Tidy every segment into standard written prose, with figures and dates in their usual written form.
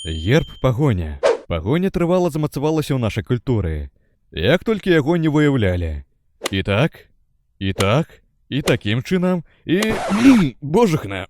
Герб Пагоня. Пагоня трывала замацавалася ў нашай культуры. Як толькі яго не выяўлялі. І так, і так, і такім чынам, і, божухна.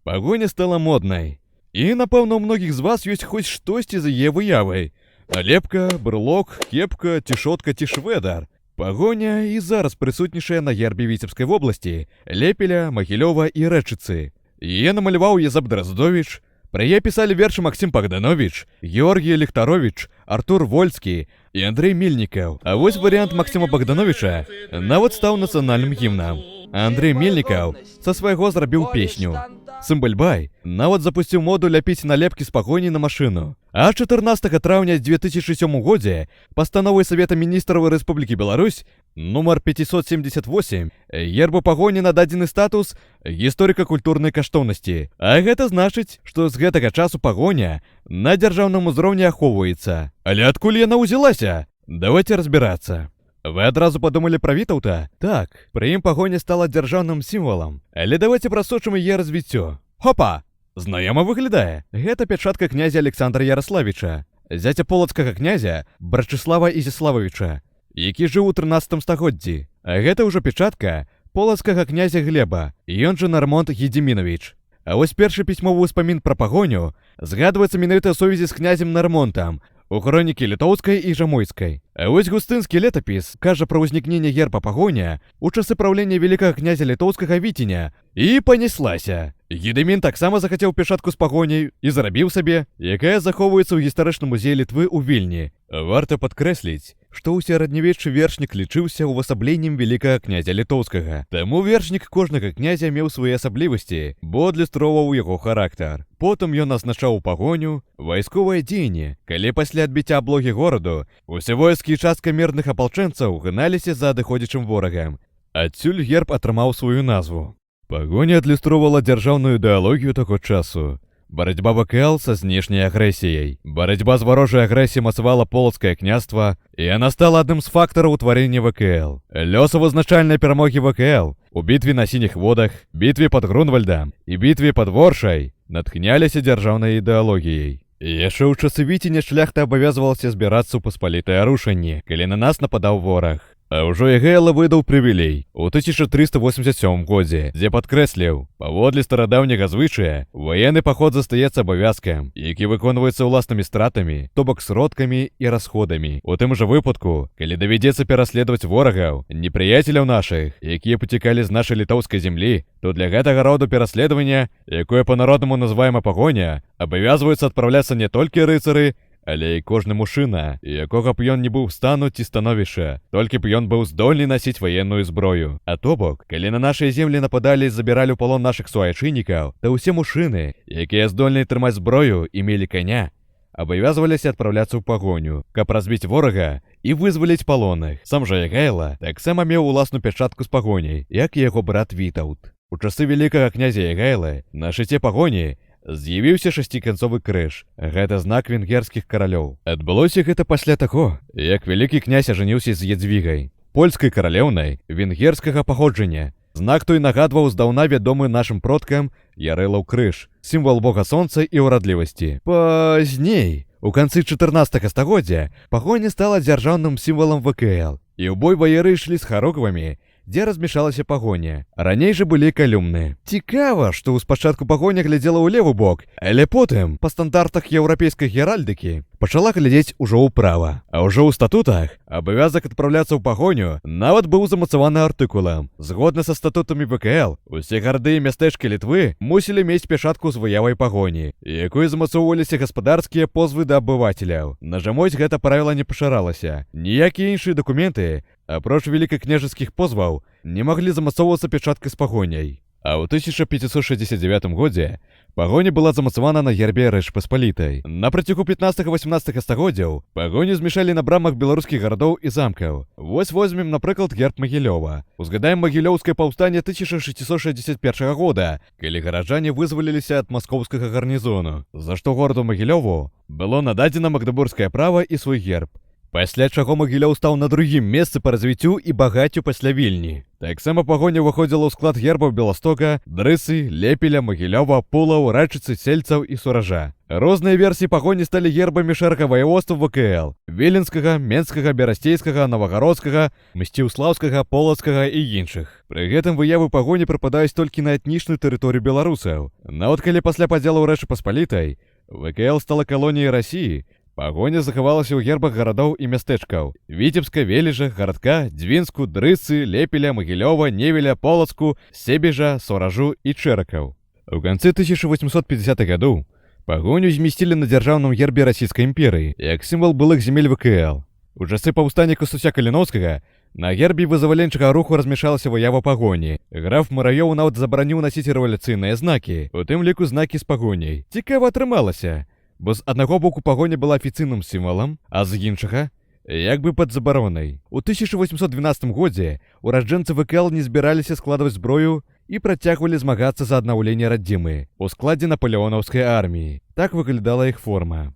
Пагоня стала моднай. І, напэўна, у многіх з вас ёсць хоць штосьці з яе выявай. Налепка, брылок, кепка, цішотка ці шведар. Пагоня і зараз прысутнічае на гербе Віцебскай вобласці, Лепеля, Магілёва і Рэчыцы. Яе намаляваў Язэп Драздовіч, пра яе пісалі вершы Максім Багдановіч, Георгій Ліхтаровіч, Артур Вольскі і Андрэй Мельнікаў. А вось варыянт Максіма Багдановіча нават стаў нацыянальным гімнам. А Андрэй Мельнікаў са свайго зрабіў песню. Сымбальбай нават запусціў моду ляпіць налепкі з Пагоняй на машыну. А 14 траўня 2007 годзе пастановай Савета міністраў Рэспублікі Беларусь нумар 578 гербу Пагоні нададзены статус гісторыка-культурнай каштоўнасці. А гэта значыць, што з гэтага часу Пагоня на дзяржаўным узроўні ахоўваецца. Але адкуль яна ўзялася? Давайте разбірацца. Вы адразу падумалі пра Вітаўта? Так, пры ім Пагоня стала дзяржаўным сімвалам. Але давайте прасочым яе развіццё. Хопа! Знаёма выглядае. Гэта пячатка князя Александра Ярославіча, зяця полацкага князя Брачыслава Ізяслававіча, які жыў у 13 стагоддзі. А гэта ўжо пячатка полацкага князя Глеба, ён жа Нармонт Гедзімінавіч. А вось першы пісьмовы ўспамін пра Пагоню згадваецца менавіта ў сувязі з князем Нармонтам у хронікі літоўскай і жамойцкай. А вось Густынскі летапіс кажа пра ўзнікненне герба Пагоня у часы праўлення вялікага князя літоўскага Віценя. І панеслася. Гедымін таксама захацеў пячатку з Пагоняй і зрабіў сабе, якая захоўваецца ў гістарычным музеі Літвы ў Вільні. Варта падкрэсліць, што ў сярэднявеччы вершнік лічыўся ўвасабленнем вялікага князя літоўскага. Таму вершнік кожнага князя меў свае асаблівасці, бо адлюстроўваў яго характар. Потым ён азначаў пагоню, вайсковае дзеянне, калі пасля адбіцця аблогі гораду усе войскі і частка мірных апалчэнцаў гналіся за адыходзячым ворагам. Адсюль герб атрымаў сваю назву. Пагоня адлюстроўвала дзяржаўную ідэалогію таго часу. Барацьба ВКЛ са знешняй агрэсіяй. Барацьба з варожай агрэсіяй мацавала Полацкае княства, і яна стала адным з фактараў утварэння ВКЛ. Лёсавызначальныя перамогі ВКЛ у бітве на Сініх водах, бітве пад Грунвальдам і бітве пад Воршай натхняліся дзяржаўнай ідэалогіяй. Яшчэ ў часы Віценя шляхта абавязвалася збірацца ў паспалітае рушанне, калі на нас нападаў вораг. А ўжо Ягайла выдаў прывілей у 1387 годзе, дзе падкрэсліў: паводле старадаўняга звычая, ваенны паход застаецца абавязкам, які выконваецца ўласнымі стратамі, то бок сродкамі і расходамі. У тым жа выпадку, калі давядзецца пераследаваць ворагаў, непрыяцеляў нашых, якія пацікалі з нашай літоўскай зямлі, то для гэтага роду пераследавання, якое па-народнаму называема пагоня, абавязваюцца адпраўляцца не толькі рыцары, але і кожны мужчына, якога б ён не быў стану ці становішча, толькі б ён быў здольны насіць ваенную зброю. А то бок, калі на нашыя землі нападалі і забіралі ў палон нашых суайчыннікаў, то ўсе мужчыны, якія здольныя трымаць зброю і мелі каня, абавязваліся адпраўляцца ў пагоню, каб разбіць ворага і вызваліць палонных. Сам жа Ягайла таксама меў уласную пячатку з Пагоняй, як і яго брат Вітаўт. У часы вялікага князя Ягайлы на шчыце Пагоні з'явіўся шасціканцовы крыж. Гэта знак венгерскіх каралёў. Адбылося гэта пасля таго, як вялікі князь ажаніўся з Ядзвігай, польскай каралеўнай венгерскага паходжання. Знак той нагадваў здаўна вядомы нашым продкам Ярылаў крыж, сімвал бога сонца і ўрадлівасці. Пазней, у канцы 14 стагоддзя, Пагоня стала дзяржаўным сімвалам ВКЛ. І ў бой ваяры ішлі з харугвамі, дзе размяшчалася Пагоня. Раней жа былі калюмны. Цікава, што спачатку Пагоня глядзела ў левы бок, але потым, па стандартах еўрапейскай геральдыкі, пачала глядзець ужо ўправа. А ўжо ў статутах абавязак адпраўляцца ў пагоню нават быў замацаваны артыкулам. Згодна са статутамі ВКЛ, усе гарады і мястэчкі Літвы мусілі мець пячатку з выявай Пагоні, якой замацоўваліся гаспадарскія позвы да абывацеляў. На Жамойць гэта правіла не пашыралася. Ніякія іншыя дакументы, апроч великакняжацкіх позваў, не маглі замацоўвацца пячаткай з Пагоняй. А ў 1569 годзе Пагоня была замацавана на гербе Рэчы Паспалітай. На працягу 15-18 стагоддзяў Пагоню змяшчалі на брамах беларускіх гарадоў і замкаў. Вось возьмем, напрыклад, герб Магілёва. Узгадаем Магілёўскае паўстанне 1661 года, калі гараджане вызваліліся ад маскоўскага гарнізону, за што гораду Магілёву было нададзена магдэбургскае права і свой герб. Пасля чаго Магілёў стаў на другім месцы па развіццю і багаццю пасля Вільні. Таксама Пагоня ўваходзіла ў склад гербаў Беластока, Дрысы, Лепеля, Магілёва, Пулаў, Рэчыцы, Сельцаў і Суража. Розныя версіі Пагоні сталі гербамі шэрага ваяводстваў ВКЛ: Віленскага, Менскага, Берасцейскага, Новагародскага, Мсціслаўскага, Полацкага і іншых. Пры гэтым выявы Пагоні прыпадаюць толькі на этнічную тэрыторыю беларусаў. Нават калі пасля падзелу Рэчы Паспалітай ВКЛ стала калоніяй Расіі, Пагоня захавалася ў гербах гарадоў і мястэчкаў: Віцебска, Веліжа, Гарадка, Дзвінску, Дрысы, Лепеля, Магілёва, Невеля, Полацку, Себежа, Суражу і Чэракаў. У канцы 1850-х гадоў Пагоню змясцілі на дзяржаўным гербе Расійскай імперыі як сімвал былых земель ВКЛ. У часы паўстання Кастуся Каліноўскага на гербе вызваленчага руху размяшчалася выява Пагоні. Граф Муравёў нават забараніў насіць рэвалюцыйныя знакі, у тым ліку знакі з пагоняй. Цікава атрымалася, бо з аднаго боку Пагоня была афіцыйным сімвалам, а з іншага як бы пад забаронай. У 1812 годзе ураджэнцы ВКЛ не збіраліся складваць зброю і працягвалі змагацца за аднаўленне радзімы у складзе напалеонаўскай арміі. Так выглядала іх форма.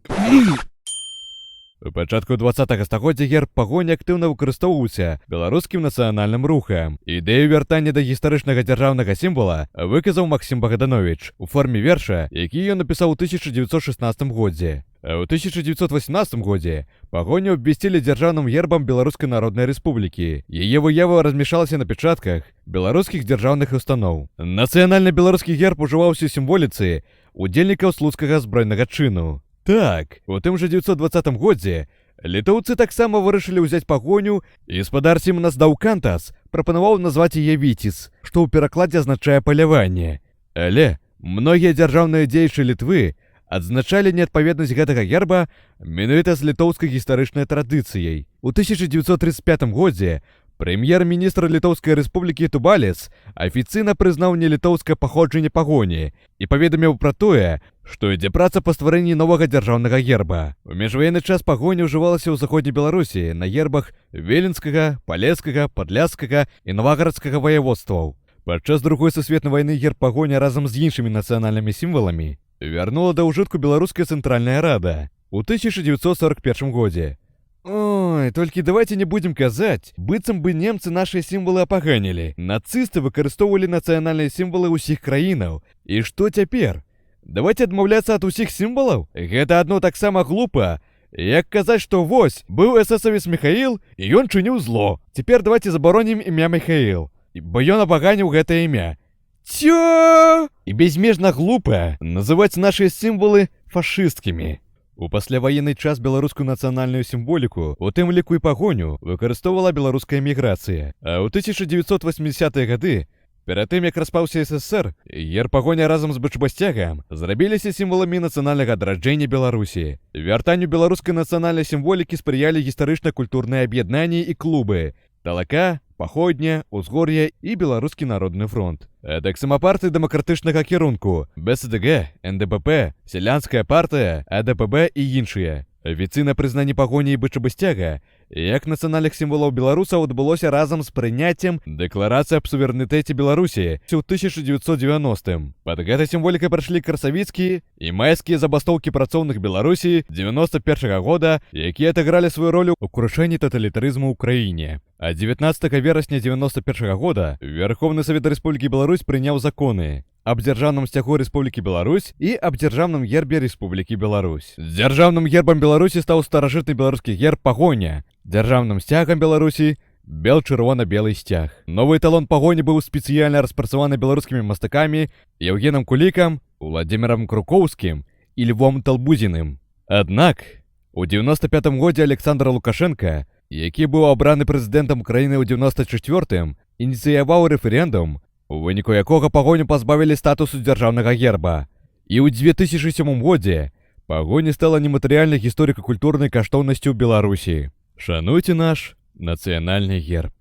У пачатку 20 стагоддзя герб Пагоні актыўна выкарыстоўваўся беларускім нацыянальным рухам. Ідэю вяртання да гістарычнага дзяржаўнага сімвала выказаў Максім Багдановіч у форме верша, які ён напісаў у 1916 годзе. А ў 1918 годзе Пагоню абвясцілі дзяржаўным гербам Беларускай Народнай Рэспублікі. Яе выява размяшчалася на пячатках беларускіх дзяржаўных устаноў. Нацыянальны беларускі герб ужываўся ў сімволіцы удзельнікаў Слуцкага збройнага чыну. Так, у тым жа 920 годзе літоўцы таксама вырашылі ўзяць Пагоню, і спадар Сімонас Даўкантас прапанаваў назваць яе Віціс, што ў перакладзе азначае паляванне. Але многія дзяржаўныя дзеячы Літвы адзначалі неадпаведнасць гэтага герба менавіта з літоўскай гістарычнай традыцыяй. У 1935 годзе прэм'ер-міністр Літоўскай Рэспублікі Тубаліс афіцыйна прызнаў нелітоўскае паходжанне Пагоні і паведаміў пра тое, што ідзе праца па стварэнні новага дзяржаўнага герба. У міжваенны час Пагоня ўжывалася ў Заходняй Беларусі на гербах Віленскага, Палескага, Падляшскага і Навагародскага ваяводстваў. Падчас Другой сусветнай вайны герб Пагоня разам з іншымі нацыянальнымі сімваламі вярнула да ўжытку Беларуская Цэнтральная Рада ў 1941 годзе. Ой, толькі давайте не будзем казаць, быццам бы немцы нашыя сімвалы апаганілі. Нацысты выкарыстоўвалі нацыянальныя сімвалы ўсіх краінаў. І што цяпер? Давайте адмаўляцца ад усіх сімвалаў? Гэта адно таксама глупа, як казаць, што вось, быў эсэсавец Михаил, і ён чыніў зло. Цяпер давайте забаронім імя Михаил, бо ён апаганіў гэта імя. Цё! І безмежна глупа называць нашыя сімвалы фашысцкімі. У пасляваенны час беларускую нацыянальную сімволіку, у тым ліку і Пагоню, выкарыстоўвала беларуская эміграцыя. А ў 1980-е гады, перад тым як распаўся СССР, герб Пагоня разам з БЧБ-сцягам зрабіліся сімваламі нацыянальнага адраджэння Беларусі. Вяртанню беларускай нацыянальнай сімволікі спрыялі гістарычна-культурныя аб'яднанні і клубы: Талака, Паходня, Узгор'е і Беларускі народны фронт. А таксама партыі дэмакратычнага кірунку: БСДГ, НДПП, Сялянская партыя, АДПБ і іншыя. Афіцыйнае прызнанне Пагоні і БЧБ-сцяга як нацыянальных сімвалаў беларусаў адбылося разам з прыняццем Дэкларацыі аб суверэнітэце Беларусі ў 1990. Пад гэтай сімволікай прайшлі красавіцкія і майскія забастоўкі працоўных Беларусі 91 года, якія адыгралі сваю ролю ў крушэнні таталітарызму ў краіне. А 19 верасня 91 года Вярхоўны Савет Рэспублікі Беларусь прыняў законы аб дзяржаўным сцягу Рэспублікі Беларусь і аб дзяржаўным гербе Рэспублікі Беларусь. Дзяржаўным гербам Беларусі стаў старажытны беларускі герб Пагоня. Дзяржаўным сцягам Беларусі бел-чырвона-белы сцяг. Новы эталон Пагоні быў спецыяльна распрацаваны беларускімі мастакамі Яўгенам Кулікам, Уладзімірам Крукоўскім і Львом Талбузіным. Аднак у 95 годзе Аляксандр Лукашэнка, які быў абраны прэзідэнтам краіны ў 94, ініцыяваў рэферэндум, у выніку якога Пагоню пазбавілі статусу дзяржаўнага герба. І ў 2007 годзе Пагоня стала нематэрыяльнай гісторыка-культурнай каштоўнасцю Беларусі. Шануйце наш нацыянальны герб.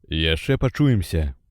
Яшчэ пачуемся.